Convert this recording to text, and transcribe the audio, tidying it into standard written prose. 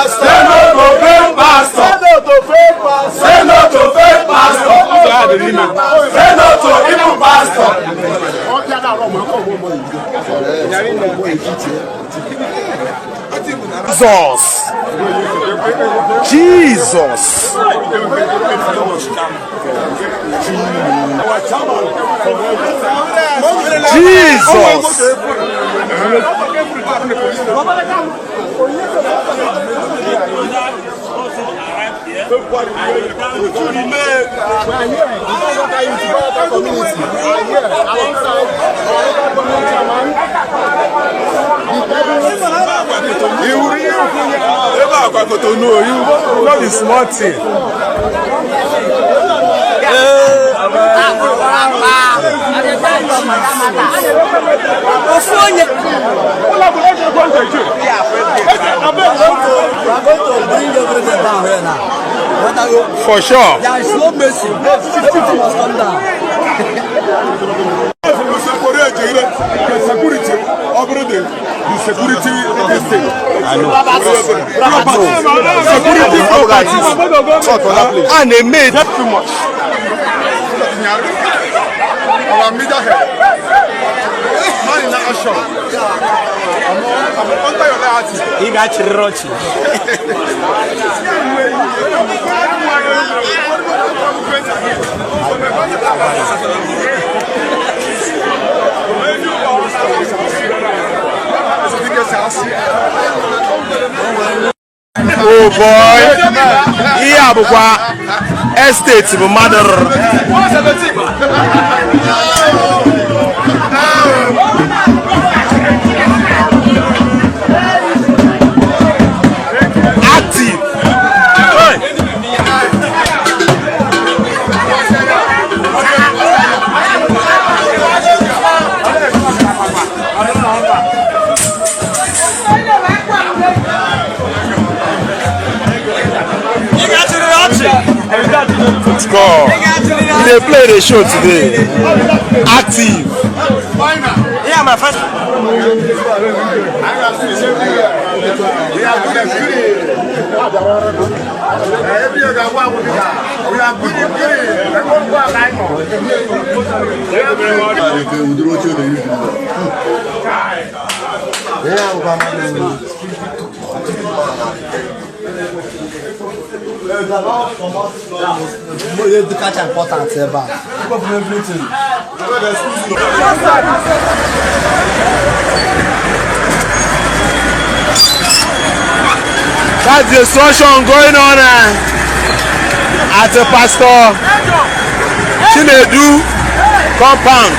pastor. Say no to fake pastor. Say no to fake pastor. Say no to fake pastor. Say no to evil pastor. Jesus. Jesus. Jesus. Ebe akwa Cotonou, you no be small thing. Ofu onye. We are going to bring everything down here now. What are you? For sure. There is no mercy. Everything must come down. The security, ọ bụrụ the security this thing. Security properties. A na-eme Too much. Our media head. Man in action. I'm under your loyalty. Ị ga-achịrịrị ọchị. Oh boy. Ihe a bụkwa estate bụ mmadụ rụrụ. Active. Hey. Ị ga-achịrịrị ọchị. Score. He dey play the show today. Active. Yeah, my first. Ihe dị kacha important ebe a. Everything. That's the instruction going on at the Pastor Chinedu compound.